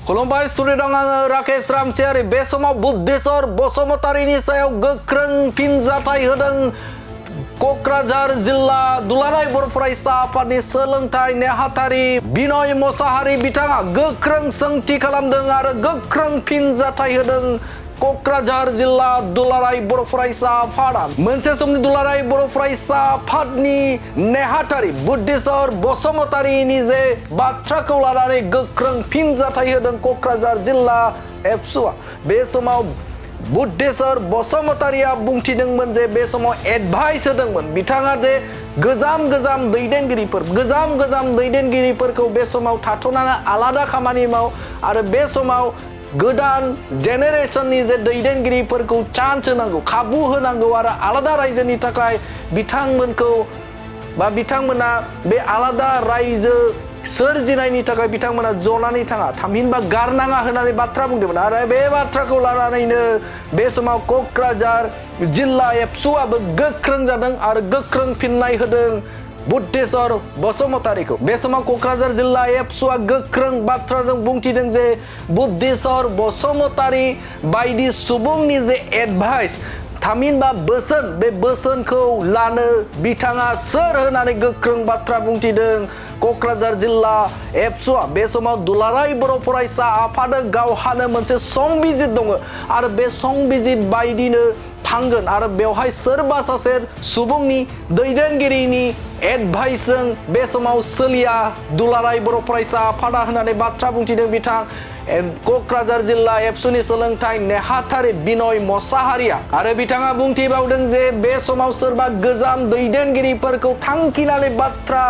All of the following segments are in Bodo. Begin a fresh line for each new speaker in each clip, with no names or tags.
खुलुमबाय स्टुडिअ दं आङो राकेश रामसियारि बे समाव बुद्धेश्वर बसुमतारीनि सायाव गोख्रों फिनजाथाय होदों क'क्राझार जिल्ला दुलाराय बर' फरायसा आफादनि सोलोंथाइ नेहाथारि बिनय मोसाहारि बिथाङा गोख्रों सोंथि खालामदों आरो गोख्रों फिनजाथाय होदों क'क्राझार जिल्ला दुलाराय बर' फरायसा आफादा मोनसे समनि दुलाराय बर' फरायसा आफादनि नेहाथारि बुद्धेश्वर बसुमतारीनि जे बाथ्राखौ लानानै गोख्रों फिनजाथाय होदों क'क्राझार जिल्ला एबसुआ बे समाव बुद्धेश्वर बसुमतारीया बुंथिदोंमोन जे बे समाव एडभाइस होदोंमोन बिथाङा जे गोजाम दैदेनगिरिफोरखौ बे समाव थाथ'नानै आलादा खामानि माव आरो बे समाव गोदान जेनेरेशननि जे दैदेनगिरिफोरखौ चान्स होनांगौ खाबु होनांगौ आरो आलादा रायजोनि थाखाय बिथांमोना बे आलादा रायजो सोरजिनायनि थाखाय बिथांमोना जनानै थाङा थामहिनबा गारनाङा होननानै बाथ्रा बुंदोंमोन आरो बे बाथ्राखौ लानानैनो बे समाव क'क्राझार जिल्ला एबसुआबो गोख्रों जादों आरो गोख्रों फिननाय होदों बुद्धेश्वर बसुमतारीखौ बे समाव क'क्राझार जिल्ला एबसुआ गोख्रों बाथ्राजों बुंथिदों जे बुद्धेश्वर बसुमतारी बायदि सुबुंनि जे एडभाइस थामहिनबा बोसोन बे बोसोनखौ लानो बिथाङा सोर होननानै गोख्रों बाथ्रा बुंथिदों क'क्राझार जिल्ला एबसुआ बे समाव दुलाराय बर' फरायसा आफादा गावहानो मोनसे संबिजित दङ आरो बे संबिजित बायदिनो थांगोन आरो बेवहाय सोरबा सासे सुबुंनि दैदेनगिरिनि एडभाइसजों बे समाव सोलिया दुलाराय बर' फरायसा आफादा होननानै बाथ्रा बुंथिदों बिथां क'क्राझार जिल्ला एबसुनि सोलोंथाइ नेहाथारि बिनय मोसाहारिया आरो बिथाङा बुंथिबावदों जे बे समाव सोरबा गोजाम दैदेनगिरिफोरखौ थांखिनानै बाथ्रा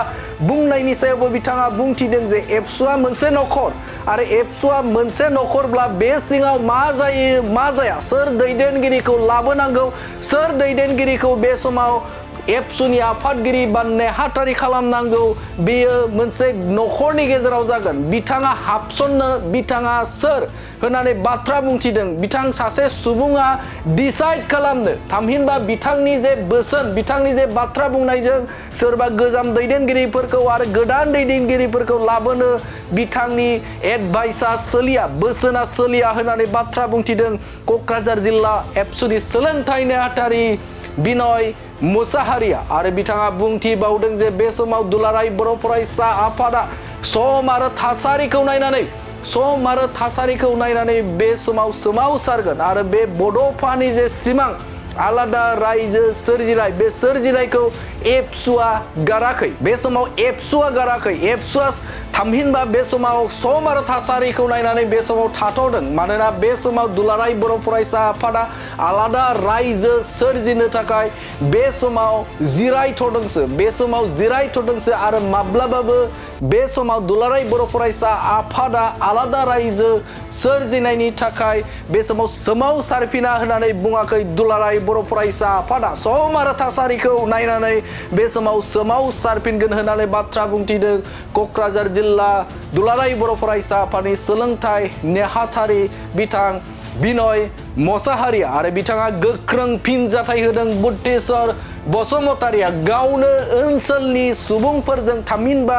बुंनायनि सायावबो बिथाङा बुंथिदों जे एबसुआ मोनसे नखर आरो एबसुआ मोनसे नखरब्ला बे सिङाव मा जायो मा जाया सोर दैदेनगिरिखौ लाबोनांगौ सोर दैदेनगिरिखौ बे समाव एबसुनि आफादगिरि बा नेहाथारि खालामनांगौ बेयो मोनसे नखरनि गेजेराव जागोन बिथाङा हाबसननो बिथाङा सोर होननानै बाथ्रा बुंथिदों बिथां सासे सुबुङा डिसाइड खालामनो थामहिनबा बिथांनि जे बोसोन बिथांनि जे बाथ्रा बुंनायजों सोरबा गोजाम दैदेनगिरिफोरखौ आरो गोदान दैदेनगिरिफोरखौ लाबोनो बिथांनि एडभाइसआ सोलिया बोसोना सोलिया होननानै बाथ्रा बुंथिदों क'क्राझार जिल्ला एबसुनि सोलोंथाइ नेहाथारि बिनय मोसाहारिया आरो बिथाङा बुंथिबावदों जे बे समाव दुलाराय बर' फरायसा आफादा सम आरो थासारिखौ नायनानै बे समाव सोमावसारगोन आरो बे बड'फानि जे सिमां आलादा रायजो सोरजिनाय बे सोरजिनायखौ एबसुआ गाराखै बे समाव एबसुआ थामहिनबा बे समाव सम आरो थासारिखौ नायनानै बे समाव थाथ'दों मानोना बे समाव दुलाराय बर' फरायसा आफादा आलादा रायजो सोरजिनो थाखाय बे समाव जिरायथ'दोंसो आरो माब्लाबाबो बे समाव दुलाराय बर' फरायसा आफादा आलादा रायजो सोरजिनायनि थाखाय बे समाव सोमावसारफिना होननानै बुङाखै दुलाराय बर' फरायसा आफादा सम आरो थासारिखौ नायनानै बे समाव सोमावसारफिनगोन होननानै बाथ्रा बुंथिदों क'क्राझार जिल्ला दुलाराय बर' फरायसा आफादनि सोलोंथाइ नेहाथारि बिथां बिनय मोसाहारिया आरो बिथाङा गोख्रों फिनजाथाय होदों बुद्धेश्वर बसुमतारीया गावनो ओनसोलनि सुबुंफोरजों थामहिनबा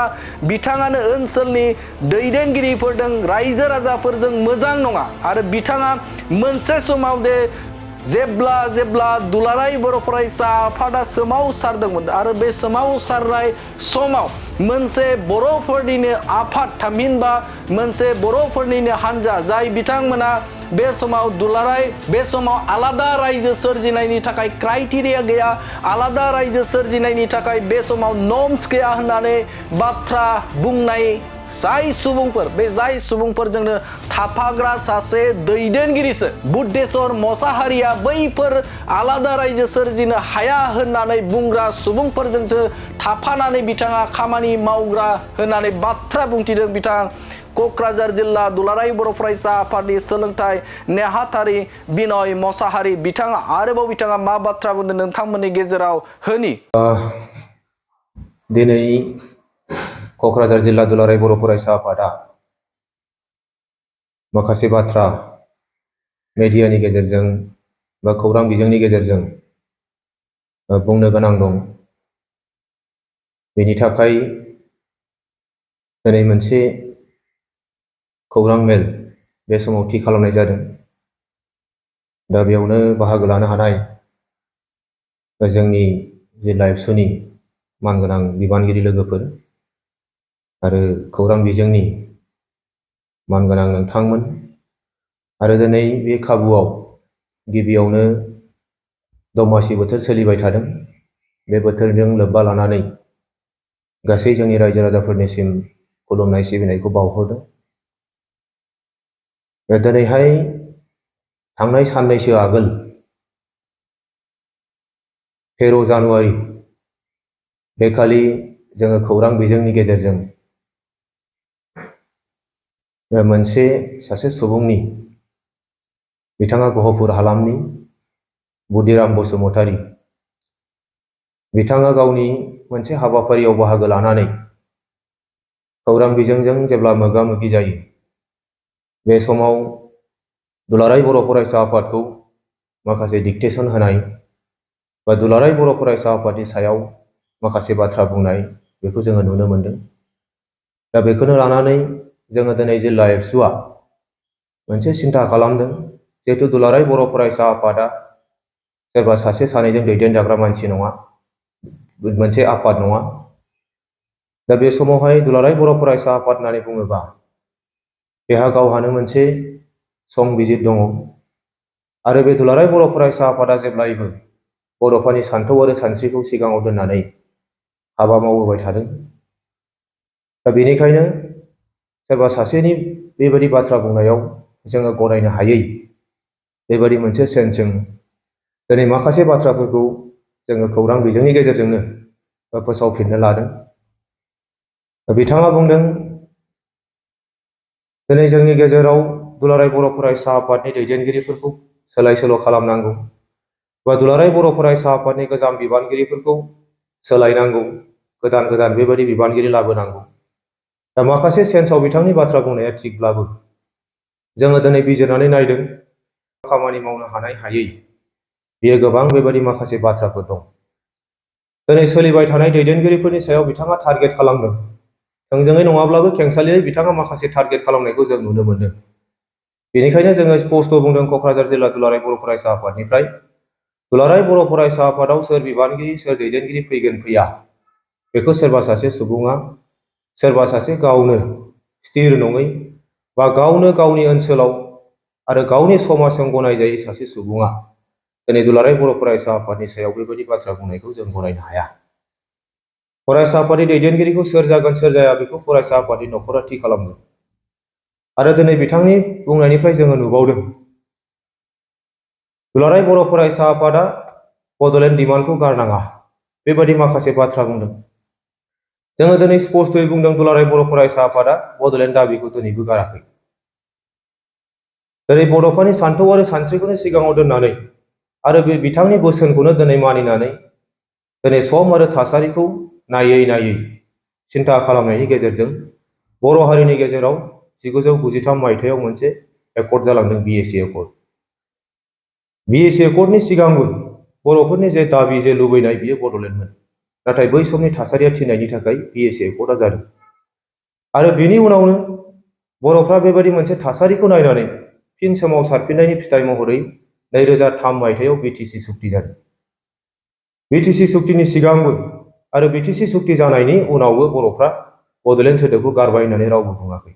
बिथाङानो ओनसोलनि दैदेनगिरिफोरजों रायजो राजाफोरजों मोजां नङा आरो बिथाङा मोनसे समाव जेब्ला दुलाराय बर' फरायसा आफादा सोमावसारदोंमोन आरो बे सोमावसारनाय समाव मोनसे बर'फोरनिनो आफाद थामहिनबा मोनसे बर'फोरनिनो हान्जा जाय बिथांमोना बे समाव आलादा रायजो सोरजिनायनि थाखाय क्राइटेरिया गैया आलादा रायजो सोरजिनायनि थाखाय बे समाव नर्म्स गैया होननानै बाथ्रा बुंनाय जाय सुबुंफोरजोंनो थाफाग्रा सासे दैदेनगिरिसो बुद्धेश्वर मोसाहारिया बैफोर आलादा रायजो सोरजिनो हाया होननानै बुंग्रा सुबुंफोरजोंसो थाफानानै बिथाङा खामानि मावग्रा होननानै बाथ्रा बुंथिदों बिथां क'क्राझार जिल्ला दुलाराय बर' फरायसा आफादनि सोलोंथाइ नेहाथारि बिनय मोसाहारि बिथाङा मा बाथ्रा बुंदों नोंथांमोननि गेजेराव होनि
दिनै क'क्राझार जिल्ला दुलाराय बर' फरायसा आफादा माखासे बाथ्रा मेडियानि गेजेरजों बा खौरां बिजोंनि गेजेरजों बुंनो गोनां दं बेनि थाखाय दिनै मोनसे खौरां मेल बे समाव थि खालामनाय जादों। दा बेयावनो बाहागो लानो हानाय जोंनि जिल्ला एबसुनि मानगोनां बिबानगिरि लोगोफोर आरो खौरां बिजोंनि मानगोनां नोंथांमोन आरो दिनै बे खाबुआव गिबियावनो दमासि बोथोर सोलिबाय थादों। बे बोथोरजों लोब्बा लानानै गासै जोंनि रायजो राजाफोरनिसिम खुलुमनाय सिबिनायखौ बावहरदों। दिनैहाय थांनाय साननैसो आगोल 13 जानुवारि बेखालि जोङो खौरां बिजोंनि गेजेरजों सासे सुबुंनि, बिथाङा गहपुर हालामनि बुदिराम बसुमतारी, बिथाङा गावनि मोनसे हाबाफारियाव बाहागो लानानै खौरां बिजोंजों जेब्ला मोगा मोगि जायो, बे समाव दुलाराय बर' फरायसा आफादखौ माखासे डिक्टेसन होनाय बा दुलाराय बर' फरायसा आफादनि सायाव माखासे बाथ्रा बुंनाय बेखौ जोङो नुनो मोनदों। दा बेखौनो लानानै जोङो दिनै जिल्ला एबसुआ मोनसे सिन्था खालामदों, जिहेतु दुलाराय बर' फरायसा आफादा सोरबा सासे सानैजों दैदेनजाग्रा मानसि नङा, मोनसे आफाद नङा। दा बे समावहाय दुलाराय बर' फरायसा आफाद होननानै बुङोबा बेहा गावहानो मोनसे संबिजिर दङ आरो बे दुलाराय बर' फरायसा आफादा जेब्लायबो बड'फानि सान्थौ आरो सानस्रिखौ सिगाङाव दोननानै हाबा मावबोबाय थादों। दा बेनिखायनो सोरबा सासेनि बेबायदि बाथ्रा बुंनायाव जोङो गनायनो हायै बेबायदि मोनसे सेन्सजों दिनै माखासे बाथ्राफोरखौ जोङो खौरां बिजोंनि गेजेरजोंनो फोसावफिननो लादों। बिथाङा बुंदों, दिनै जोंनि गेजेराव दुलाराय बर' फरायसा आफादनि दैदेनगिरिफोरखौ सोलाय सोल' खालामनांगौ बा दुलाराय बर' फरायसा आफादनि गोजाम बिबानगिरिफोरखौ सोलायनांगौ, गोदान बेबायदि बिबानगिरि लाबोनांगौ। दा माखासे सेन्सआव बिथांनि बाथ्रा बुंनाया थिगब्लाबो जोङो दिनै बिजिरनानै नायदों, खामानि मावनो हानाय हायै बेयो गोबां बेबायदि माखासे बाथ्राफोर दं। दिनै सोलिबाय थानाय दैदेनगिरिफोरनि सायाव बिथाङा टारगेट खालामदों। थोंजोङै नङाब्लाबो खेंसालियै बिथाङा माखासे टारगेट खालामनायखौ जों नुनो मोनदों। बेनिखायनो जोङो स्पष्ट बुंदों, क'क्राझार जिल्ला दुलाराय बर' फरायसा आफादनिफ्राय दुलाराय बर' फरायसा आफादाव सोर बिबानगिरि सोर दैदेनगिरि फैगोन फैया बेखौ सोरबा सासे सुबुङा, सोरबा सासे गावनो स्थिर नङै बा गावनो गावनि ओनसोलाव आरो गावनि समाजजों गनायजायै सासे सुबुङा दिनै दुलाराय बर' फरायसा आफादनि सायाव बेबायदि बाथ्रा बुंनायखौ जों गनायनो हाया। फरायसा आफादनि दैदेनगिरिखौ सोर जागोन सोर जाया बेखौ फरायसा आफादनि न'खरा थि खालामगोन। आरो दिनै बिथांनि बुंनायनिफ्राय जोङो नुबावदों, दुलाराय बर' फरायसा आफादा बड'लेण्ड डिमान्डखौ गारनाङा बेबायदि माखासे बाथ्रा बुंदों। जोङो दिनै स्पष्टयै बुंदों, दुलाराय बर' फरायसा आफादा बड'लेण्ड दाबिखौ दिनैबो गाराखै। दिनै बड'फानि सान्थौ आरो सानस्रिखौनो सिगाङाव दोननानै आरो बे बिथांनि बोसोनखौनो दिनै मानिनानै दिनै सम आरो थासारिखौ नायै सिन्था खालामनायनि गेजेरजों बर' हारिनि गेजेराव 1993 मायथाइयाव मोनसे एकर्ड जालांदों, BSC एकर्ड। BSC एकर्डनि सिगांबो बर'फोरनि जे दाबि, जे लुबैनाय, बियो बड'लेण्डमोन। नाथाय बै समनि थासारिया थिननायनि थाखाय BSC एकर्डआ जादों। आरो बेनि उनावनो बर'फ्रा बेबायदि मोनसे थासारिखौ नायनानै फिन सोमावसारफिननायनि फिथाइ महरै 2003 मायथाइयाव BTC सुक्ति जादों। BTC सुक्तिनि सिगांबो आरो BTC सुक्ति जानायनि उनावबो बर'फ्रा बड'लेण्ड सोदोबखौ गारबाय होननानै रावबो बुङाखै।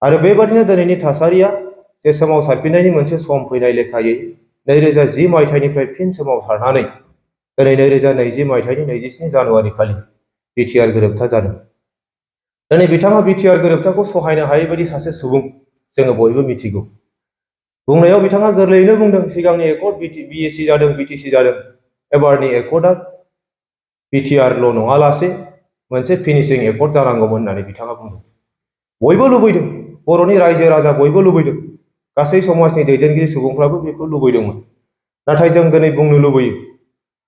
आरो बेबादिनो दिनैनि थासारिया जे सोमावसारफिननायनि मोनसे सम फैनाय लेखायै 2010 मायथाइनिफ्राय फिन सोमावसारनानै दिनै 2020 मायथाइनि 27 जानुवारि खालि बिटिआर गोरोबथा जादों। दिनै बिथाङा बिटिआर गोरोबथाखौ सहायनो हायै बायदि सासे सुबुं, जोङो बयबो मिथिगौ। बुंनायाव बिथाङा गोरलैयैनो बुंदों, सिगांनि एकर्ड BSC जादों, BTC जादों, एबारनि एकर्डआ बिटिआरल' नङालासे मोनसे फिनिशिं एकर्ड जानांगौमोन होननानै बिथाङा बुंदों। बयबो लुबैदों, बर'नि रायजो राजा बयबो लुबैदों, गासै समाजनि दैदेनगिरि सुबुंफ्राबो बेखौ लुबैदोंमोन। नाथाय जों दिनै बुंनो लुबैयो,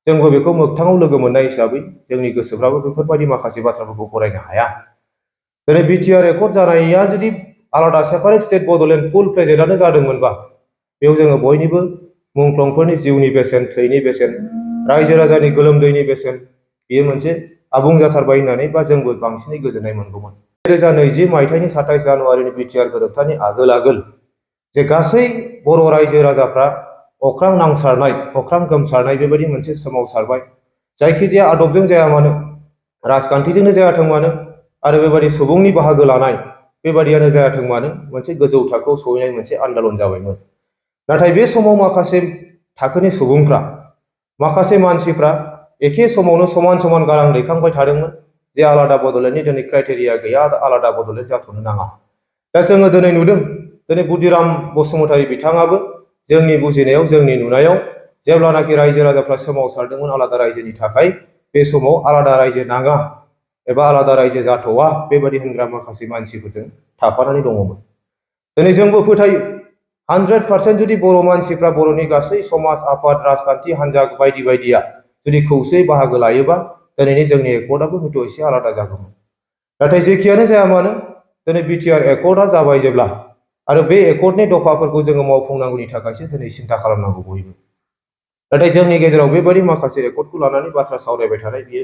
जोंबो बेखौ मोगथाङाव लोगो मोननाय हिसाबै जोंनि गोसोफ्राबो बेफोरबायदि माखासे बाथ्राफोरखौ गनायनो हाया। दिनै बिटिआर एकर्ड जानाया जुदि आलादा सेपारेट स्टेट बड'लेण्ड फुल प्लेजेडआनो जादोंमोनबा बेयाव जोङो बयनिबो मुंख्लंफोरनि जिउनि बेसेन, थैनि बेसेन, रायजो राजानि गोलोमदैनि बेसेन, बेयो मोनसे आबुं जाथारबाय होननानै बा जोंबो बांसिनै गोजोननाय मोनगौमोन। 2020 मायथाइनि 27 जानुवारिनि बिटिआर गोरोबथानि आगोल जे गासै बर' रायजो राजाफ्रा अख्रां नांसारनाय अख्रां गोमसारनाय बेबायदि मोनसे सोमावसारबाय। जायखिजाया आदबजों जाया मानो, राजखान्थिजोंनो जायाथों मानो आरो बेबायदि सुबुंनि बाहागो लानाय बेबायदियानो जायाथों मानो मोनसे गोजौ थाखोआव सहैनाय मोनसे आन्दोलन जाबायमोन। नाथाय बे समाव माखासे थाखोनि सुबुंफ्रा, माखासे मानसिफ्रा एखे समावनो समान समान गारां दैखांबाय थादोंमोन जे आलादा बड'लेण्डनि दिनै क्राइटेरिया गैया, आलादा बड'लेण्ड जाथ'नो नाङा। दा जोङो दिनै नुदों, दिनै बुदिराम बसुमतारी बिथाङाबो जोंनि बुजिनायाव, जोंनि नुनायाव जेब्लानाखि रायजो राजाफ्रा सोमावसारदोंमोन आलादा रायजोनि थाखाय, बे समाव आलादा रायजो नाङा एबा आलादा रायजो जाथ'वा बेबायदि होनग्रा माखासे मानसिफोरजों थाफानानै दङमोन। दिनै जोंबो फोथायो 100% जुदि बर' मानसिफ्रा, बर'नि गासै समाज, आफाद, राजखान्थि हान्जा बायदि बायदिया जुदि खौसेयै बाहागो लायोबा दिनैनि जोंनि एकर्डआबो हयथ' एसे आलादा जागौमोन। नाथाय जेखियानो जाया मानो दिनै बिटिआर एकर्डआ जाबाय जेब्ला, आरो बे एकर्डनि दफाफोरखौ जोङो मावफुंनांगौनि थाखायसो दिनै सिन्था खालामनांगौ बयबो। नाथाय जोंनि गेजेराव बेबायदि माखासे एकर्डखौ लानानै बाथ्रा सावरायबाय थानाय, बियो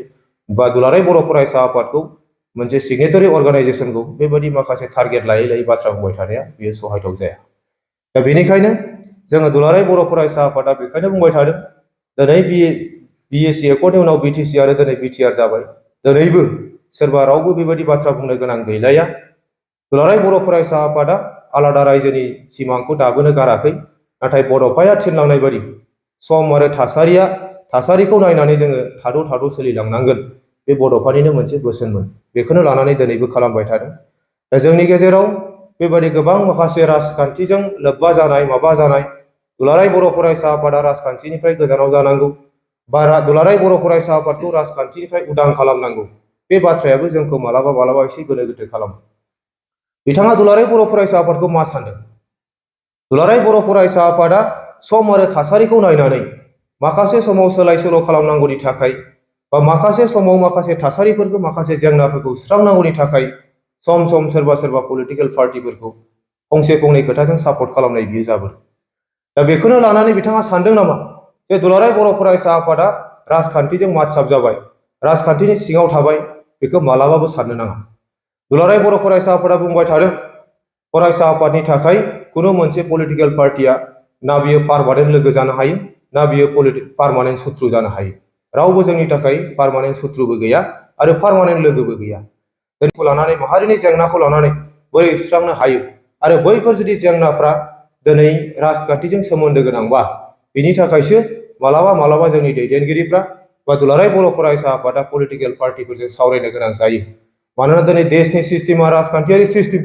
बा दुलाराय बर' फरायसा आफादखौ मोनसे सिगनेटारि अर्गानाइजेसनखौ बेबायदि माखासे टारगेट लायै लायै बाथ्रा बुंबाय थानाया बियो सहायथाव जाया। दा बेनिखायनो जोङो दुलाराय बर' फरायसा आफादा बेखायनो बुंबाय थादों, दिनै बिएसि एकर्डनि उनाव बिटिसि आरो दिनै बिटिआर जाबाय, दिनैबो सोरबा रावबो बेबायदि बाथ्रा बुंनो गोनां गैलाया। दुलाराय बर' फरायसा आफादा आलादा रायजोनि सिमांखौ दाबोनो गाराखै। नाथाय बड'फाया थिनलांनाय बायदि सम आरो थासारिखौ नायनानै जोङो थाद' सोलिलांनांगोन, बे बड'फानिनो मोनसे बोसोनमोन। बेखौनो लानानै दिनैबो खालामबाय थादों। दा जोंनि गेजेराव बेबायदि गोबां माखासे राजखान्थिजों लोब्बा जानाय, माबा जानाय, दुलाराय बर' फरायसा आफादा राजखान्थिनिफ्राय गोजानाव जानांगौ, बा दुलाराय बर' फरायसा आफादखौ राजखान्थिनिफ्राय उदां खालामनांगौ, बे बाथ्रायाबो जोंखौ मालाबा मालाबा एसे गोनो गोथो खालामो। बिथाङा दुलाराय बर' फरायसा आफादखौ मा सानदों? दुलाराय बर' फरायसा आफादा सम आरो थासारिखौ नायनानै माखासे समाव सोलाय सोल' खालामनांगौनि थाखाय, बा माखासे समाव माखासे थासारिफोरखौ, माखासे जेंनाफोरखौ सुस्रांनांगौनि थाखाय सम सम सोरबा पलिटिकेल पार्टिफोरखौ फंसे फंनै खोथाजों सापर्ट खालामनाय बियो जाबोदों। दा बेखौनो लानानै बिथाङा सानदों नामा जे दुलाराय बर' फरायसा आफादा राजखान्थिजों मातसाब जाबाय, राजखान्थिनि सिङाव थाबाय? बेखौ मालाबाबो साननो नाङा। दुलाराय बर' फरायसा आफादा बुंबाय थादों, फरायसा आफादनि थाखाय खुनु मोनसे पलिटिकेल पार्टिया ना बियो पारमानेन्ट लोगो जानो हायो, ना बियो पारमानेन्ट सुथ्रु जानो हायो। रावबो जोंनि थाखाय पारमानेन्ट सुथ्रुबो गैया आरो पारमानेन्ट लोगोबो गैया। जोंखौ लानानै, माहारिनि जेंनाखौ लानानै बोरै सुस्रांनो हायो, आरो बैफोर जुदि जेंनाफ्रा दिनै राजखान्थिजों सोमोन्दो गोनांबा, बिनि थाखायसो मालाबा जोंनि दैदेनगिरिफ्रा बा दुलाराय बर' फरायसा आफादा पलिटिकेल पार्टिफोरजों सावरायनो गोनां जायो। मानोना दिनै देशनि सिस्टेमा राजखान्थियारि सिस्टेम,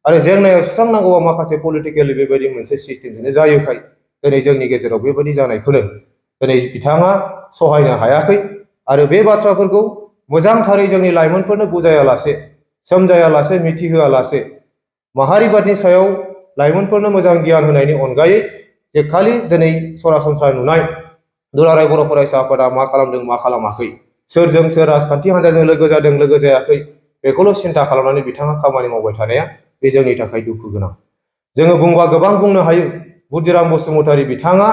आरो जेंनायाव सुस्रांनांगौआ माखासे पलिटिकेल बेबायदि मोनसे सिस्टेमजोंनो जायोखाय दिनै जोंनि गेजेराव बेबायदि जानायखौनो दिनै बिथाङा सहायनो हायाखै। आरो बे बाथ्राफोरखौ मोजांथारै जोंनि लाइमोनफोरनो बुजायालासे, सोमजायालासे, मिथिहोआलासे, माहारिबादनि सायाव लाइमोनफोरनो मोजां गियान होनायनि अनगायै जे खालि दिनै सरासनस्रा नुनाय दुलाराय बर' फरायसा आफादा मा खालामदों, मा खालामाखै, सोरजों सोर राजखान्थि हान्जाजों लोगो जादों, लोगो जायाखै, बेखौल' सिन्था खालामनानै बिथाङा खामानि मावबाय थानाया बे जोंनि थाखाय दुखु गोनां। जोङो बुंबा गोबां बुंनो हायो। बुदिराम बसुमतारी बिथाङा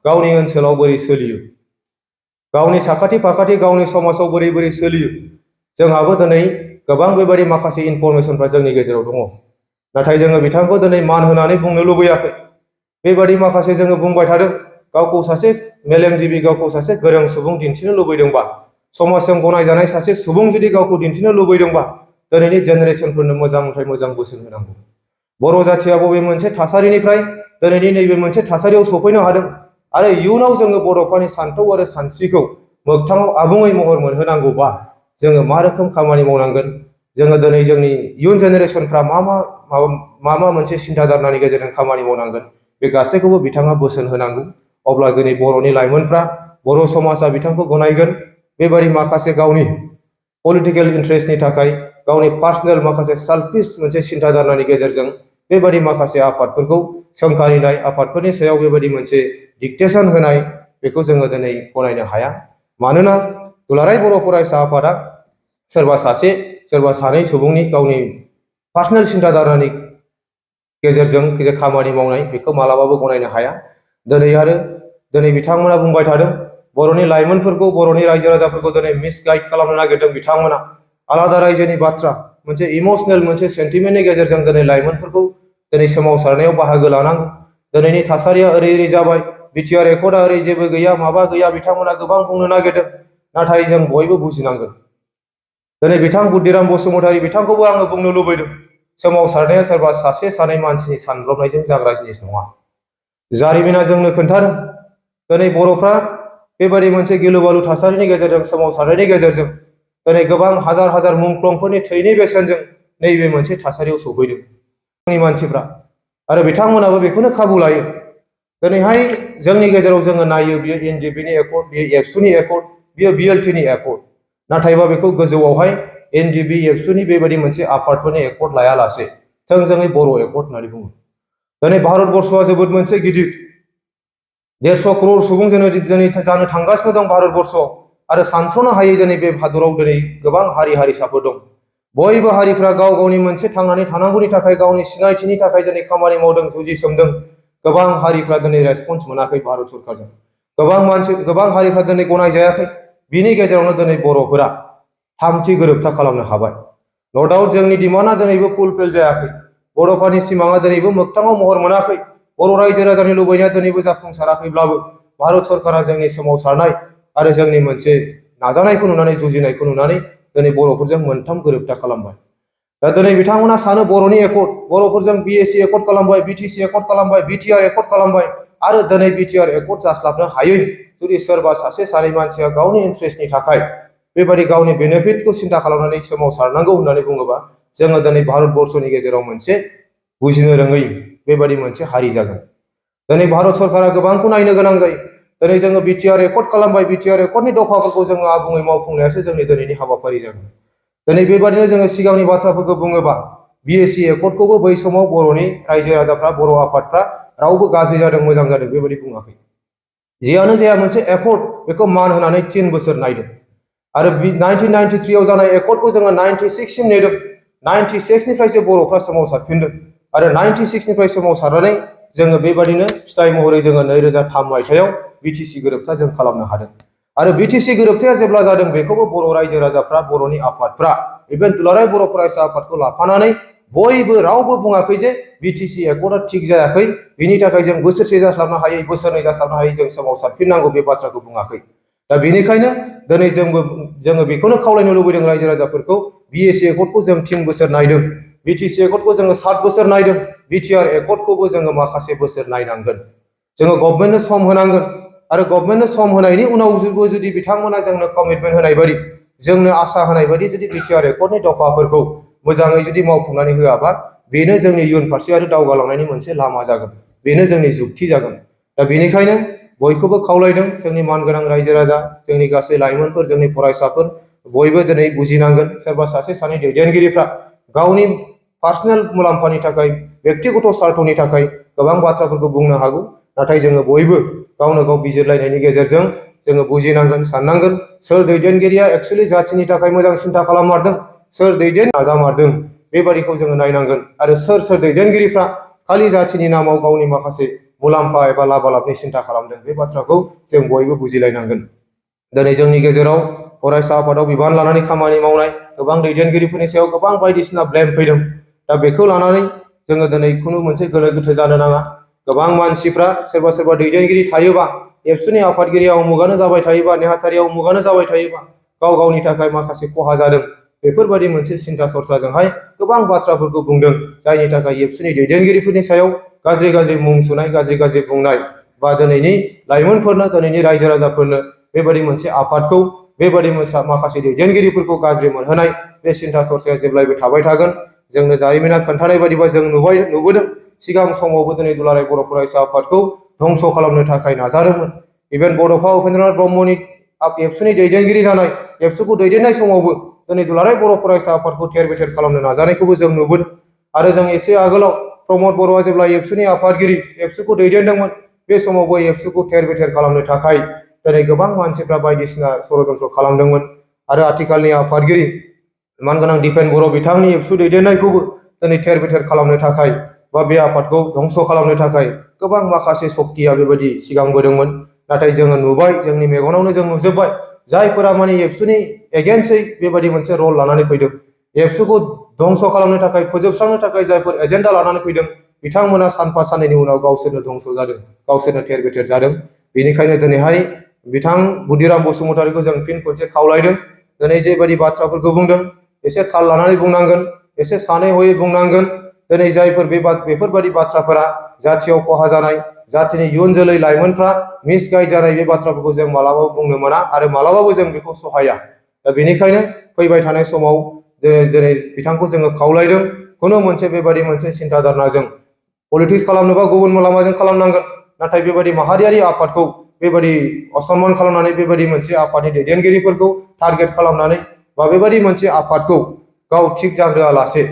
गावनि ओनसोलाव बोरै सोलियो, गावनि साखाथि फाखाथि, गावनि समाजाव बोरै सोलियो, जोंहाबो दिनै गोबां बेबायदि माखासे इनफरमेसनफ्रा जोंनि गेजेराव दङ। नाथाय जोङो बिथांखौ दिनै मान होनानै बुंनो लुबैयाखै। बेबायदि माखासे जोङो बुंबाय थादों, गावखौ सासे मेलेमजिबि, गावखौ सासे गोरों सुबुं दिन्थिनो लुबैदोंबा, समाजजों गनायजानाय सासे सुबुं जुदि गावखौ दिन्थिनो लुबैदोंबा, दिनैनि जेनेरेसनफोरनो मोजांनिफ्राय मोजां बोसोन होनांगौ। बर' जाथिया बबे मोनसे थासारिनिफ्राय दिनैनि नैबे मोनसे थासारियाव सफैनो हादों, आरो इयुनाव जोङो बड'फानि सान्थौ आरो सानस्रिखौ मोगथाङाव आबुङै महर मोनहोनांगौबा जोङो मा रोखोम खामानि मावनांगोन, जोङो दिनै जोंनि इयुन जेनेरेसनफ्रा मा मोनसे सिन्थाधारनानि गेजेरजों खामानि मावनांगोन, बे गासैखौबो बिथाङा बोसोन होनांगौ। अब्ला दिनै बर'नि लाइमोनफ्रा, बर' समाजा बिथांखौ गनायगोन। बेबायदि माखासे गावनि पलिटिकेल इन्ट्रेस्टनि थाखाय, गावनि पार्सनेल माखासे सेल्फिश मोनसे सिन्थाधारनानि गेजेरजों बेबायदि माखासे आफादफोरखौ सोंखारिनाय, आफादफोरनि सायाव बेबायदि मोनसे डिक्टेसन होनाय, बेखौ जोङो दिनै गनायनो हाया। मानोना दुलाराय बर' फरायसा आफादा सोरबा सासे, सोरबा सानै सुबुंनि गावनि पार्सनेल सिन्थाधारानि गेजेरजों खामानि मावनाय, बेखौ मालाबाबो गनायनो हाया। दिनै बिथांमोना बुंबाय थादों, बर'नि लाइमोनफोरखौ, बर'नि रायजो राजाफोरखौ दिनै मिसगाइड खालामनो नागिरदों बिथांमोना। आलादा रायजोनि बाथ्रा, मोनसे इमोशनेल मोनसे सेन्टिमेन्टनि गेजेरजों दिनै लाइमोनफोरखौ दिनै सोमावसारनायाव बाहागो लानांगौ। दिनैनि थासारिया ओरै जाबाय, बिटिआर एकर्डआ ओरै जेबो गैया माबा गैया बिथांमोना गोबां बुंनो नागिरदों, नाथाय जों बयबो बुजिनांगोन। दिनै बिथां बुद्दिराम बसुमतारी बिथांखौबो आङो बुंनो लुबैदों, सोमावसारनाया सोरबा सासे सानै मानसिनि सानब्रबनायजों जाग्रा जिनिस नङा। जारिमिना जोंनो खोन्थादों दिनै बर'फ्रा बेबायदि मोनसे गिलु बालु थासारिनि गेजेरजों सोमावसारनायनि गेजेरजों दिनै गोबां हाजार हाजार मुंख्लंफोरनि थैनि बेसेनजों नैबे मोनसे थासारियाव सफैदों जोंनि मानसिफ्रा, आरो बिथांमोनाबो बेखौनो खाबु लायो। दिनैहाय जोंनि गेजेराव जोङो नायो, बियो एनडिएफबिनि एकर्ड, बियो एबसुनि एकर्ड, बियो बिएलटिनि एकर्ड, नाथायबा बेखौ गोजौआवहाय एनडिएफबि एबसुनि बेबायदि मोनसे आफादफोरनि एकर्ड लायालासे थोंजोङै बर' एकर्ड होननानै बुङो। दिनै भारतबर्षआ जोबोद मोनसे गिदिर 150 करोड़ सुबुं दिनै जानो थांगासिनो दं भारतबर्षआव, आरो सानथ्र'नो हायै दिनै बे हादराव दिनै गोबां हारि हारिसाफोर दं। बयबो हारिफ्रा गाव गावनि मोनसे थांनानै थानांगौनि थाखाय, गावनि सिनायथिनि थाखाय दिनै खामानि मावदों, जुजिसोमदों। गोबां हारिफ्रा दिनै रेसपन्स मोनाखै भारत सरकारजों, गोबां हारिफ्रा दिनै गनायजायाखै। बिनि गेजेरावनो दिनै बर'फोरा थामथि गोरोबथा खालामनो हाबाय। न' डाउट जोंनि डिमान्डआ दिनैबो फुलफिल जायाखै, बर'फोरनि सिमाङा दिनैबो मोगथाङाव महर मोनाखै, बर' रायजो राजानि लुबैनाया दिनैबो जाफुंसाराखैब्लाबो भारत सरकारा जोंनि सोमावसारनाय आरो जोंनि मोनसे नाजानायखौ नुनानै, जुजिनायखौ नुनानै दिनै बर'फोरजों मोनथाम गोरोबथा खालामबाय। दा दिनै बिथांमोना सानो बर'नि एकर्ड, बर'फोरजों बिएसि एकर्ड खालामबाय, बिटिसि एकर्ड खालामबाय, बिटिआर एकर्ड खालामबाय, आरो दिनै बिटिआर एकर्ड जास्लाबनो हायै जुदि सोरबा सासे सानै मानसिया गावनि इन्ट्रेस्टनि थाखाय बेबायदि गावनि बेनिफिटखौ सिन्था खालामनानै सोमावसारनांगौ होननानै बुङोबा, जोङो दिनै भारतबर्षनि गेजेराव मोनसे बुजिनो रोङै बेबायदि मोनसे हारि जागोन। दिनै भारत सरकारा गोबांखौ नायनो गोनां जायो। दिनै जोङो बिटिआर एकर्ड खालामबाय, बिटिआर एकर्डनि दफाफोरखौ जोङो आबुङै मावफुंनायासो जोंनि दिनैनि हाबाफारि जागोन। दिनै बेबादिनो जोङो सिगांनि बाथ्राफोरखौ बुङोबा, बिएसि एकर्डखौबो बै समाव बर'नि रायजो राजाफ्रा, बर' आफादफ्रा रावबो गाज्रि जादों मोजां जादों बेबायदि बुङाखै। जियानो जाया मोनसे एकर्ड, बेखौ मान होनानै 3 बोसोर नायदों। आरो 1993 आव जानाय एकर्डखौ जोङो 96 सिम नेदों। 96 निफ्रायसो बर'फ्रा सोमावसारफिनदों, आरो 96 निफ्राय सोमावसारनानै जोङो बेबादिनो फिथाइ महरै जोङो 2003 मायथाइयाव बिटिसि गोरोबथा जों खालामनो हादों। आरो बिटिसि गोरोबथाया जेब्ला जादों, बेखौबो बर' रायजो राजाफ्रा, बर'नि आफादफ्रा, इभेन दुलाराय बर' फरायसा आफादखौ लाफानानै बयबो रावबो बुङाखै जे बिटिसि एकर्डआ थिग जायाखै, बिनि थाखाय जों बोसोरसे जास्लाबनो हायै, बोसोरनै जास्लाबनो हायै जों सोमावसारफिननांगौ, बे बाथ्राखौ बुङाखै। दा बेनिखायनो दिनै जोङो बेखौनो खावलायनो लुबैदों रायजो राजाफोरखौ, बिएसि एकर्डखौ जों 3 बोसोर नायदों, बिटिसि एकर्डखौ जोङो 7 बोसोर नायदों, बिटिआर एकर्डखौबो जोङो माखासे बोसोर नायनांगोन। जोङो गभर्नमेन्टनो सम होनांगोन, आरो गभर्नमेन्टनो सम होनायनि उनावबो जुदि बिथांमोना जोंनो कमिटमेन्ट होनाय बायदि, जोंनो आसा होनाय बायदि जुदि बिटिआर एकर्डनि दफाफोरखौ मोजाङै जुदि मावफुंनानै होआबा, बेनो जोंनि इयुन फारसे आरो दावगालांनायनि मोनसे लामा जागोन, बेनो जोंनि जुक्ति जागोन। दा बेनिखायनो बयखौबो खावलायदों, जोंनि मानगोनां रायजो राजा, जोंनि गासै लाइमोनफोर, जोंनि फरायसाफोर, बयबो दिनै बुजिनांगोन। सोरबा सासे सानै दैदेनगिरिफ्रा गावनि पार्सनेल मुलाम्फानि थाखाय, बेक्तिगत स्वार्थनि थाखाय गोबां बाथ्राफोरखौ बुंनो हागौ, नाथाय जोङो बयबो गावनो गाव बिजिरलायनायनि गेजेरजों जोङो बुजिनांगोन, साननांगोन, सोर दैदेनगिरिया एक्सुवेलि जाथिनि थाखाय मोजां सिन्था खालाममारदों, सोर दैदेन नाजामारदों, बेबादिखौ जोङो नायनांगोन। आरो सोर दैदेनगिरिफ्रा खालि जाथिनि नामाव गावनि माखासे मुलाम्फा एबा लाबालाबनि सिन्था खालामदों, बे बाथ्राखौ जों बयबो बुजिलायनांगोन। दिनै जोंनि गेजेराव फरायसा आफादाव बिबान लानानै खामानि मावनाय गोबां दैदेनगिरिफोरनि सायाव गोबां बायदिसिना ब्लेम फैदों। दा बेखौ लानानै जोङो दिनै खुनु मोनसे गोनो गोथो जानो नाङा। गोबां मानसिफ्रा सोरबा दैदेनगिरि थायोबा, एबसुनि आफादगिरिया उमुगानो जाबाय थायोबा, नेहाथारिया उमुगानो जाबाय थायोबा, गाव गावनि थाखाय माखासे खहा जादों, बेफोरबायदि मोनसे सिन्था सरसाजोंहाय गोबां बाथ्राफोरखौ बुंदों, जायनि थाखाय एबसुनि दैदेनगिरिफोरनि सायाव गाज्रि मुं सुनाय, गाज्रि बुंनाय, बा दिनैनि लाइमोनफोरनो, दिनैनि रायजो राजाफोरनो बेबायदि मोनसे आफादखौ, बेबायदि माखासे दैदेनगिरिफोरखौ गाज्रि मोनहोनाय, बे सिन्था सरसाया जेब्लायबो थाबाय थागोन। जोंनो जारिमिना खोन्थानाय बायदिबा जों नुबोदों, सिगां समावबो दिनै दुलाराय बर' फरायसा आफादखौ धंस' खालामनो थाखाय नाजादोंमोन। इभेन बड'फा उपेन्द्रनाथ ब्रह्मनि एबसुनि दैदेनगिरि जानाय, एबसुखौ दैदेननाय समावबो दिनै दुलाराय बर' फरायसा आफादखौ थेर बेथेर खालामनो नाजानायखौबो जों नुबोदों। आरो जों एसे आगोलाव प्रमद बर'आ जेब्ला एबसुनि आफादगिरि, एबसुखौ दैदेनदोंमोन, बे समावबो एबसुखौ थेर बेथेर खालामनो थाखाय दिनै गोबां मानसिफ्रा बायदिसिना षड़यन्त्र खालामदोंमोन। आरो आथिखालनि आफादगिरि मानगोनां दिपेन बर' बिथांनि एबसु दैदेननायखौबो दिनै थेर बेथेर खालामनो थाखाय, बा बे आफादखौ धंस' खालामनो थाखाय गोबां माखासे सक्तिया बेबायदि सिगांबोदोंमोन। नाथाय जोङो नुबाय, जोंनि मेगनावनो जों नुजोब्बाय, जायफोरा माने एबसुनि एगेन्स्टै बेबायदि मोनसे रल लानानै फैदों, एबसुखौ धंस खालामनो थाखाय फोजोबस्रांनो थाखाय जायफोर एजेन्डा लानानै फैदों बिथांमोना सानफा साननैनि उनाव गावसोरनो धंस जादों, गावसोरनो थेर बेथेर जादों। बेनिखायनो दिनैहाय बिथां बुदिराम बसुमतारीखौ जों फिन खनसे खावलायदों, दिनै जेबायदि बाथ्राफोरखौ बुंदों एसे थाल लानानै बुंनांगोन, एसे सानै हयै बुंनांगोन। दिनै जायफोर बेफोरबायदि बाथ्राफोरा जाथियाव खहा जानाय, जाथिनि इयुन जोलै लाइमोनफ्रा मिसगाइड जानाय बे बाथ्राफोरखौ जों मालाबाबो बुंनो मोना आरो मालाबाबो जों बेखौ सहाया। दा बेनिखायनो फैबाय थानाय समाव दिनै बिथांखौ जोङो खावलायदों, खुनु मोनसे बेबायदि मोनसे सिन्था धारनाजों पलिटिक्स खालामनोबा गुबुन लामाजों खालामनांगोन, नाथाय बेबायदि माहारियारि आफादखौ बेबायदि असनमान खालामनानै बेबायदि मोनसे आफादनि दैदेनगिरिफोरखौ टारगेट खालामनानै बा बेबायदि मोनसे आफादखौ गाव थिग जाग्रोआलासे,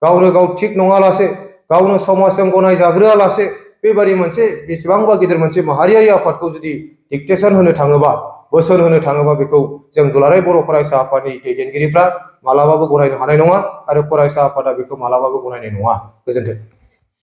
गावनो गाव थिग नङालासे, गावनो समाजजों गनायजाग्रोआलासे बेबायदि मोनसे बेसेबांबा गिदिर मोनसे माहारियारि आफादखौ जुदि डिक्टेसन होनो थाङोबा, बोसोन होनो थाङोबा बेखौ जों दुलाराय बर' फरायसा आफादनि दैदेनगिरिफ्रा मालाबाबो गनायनो हानाय नङा आरो फरायसा आफादा बेखौ मालाबाबो गनायनाय नङा। गोजोन्थों।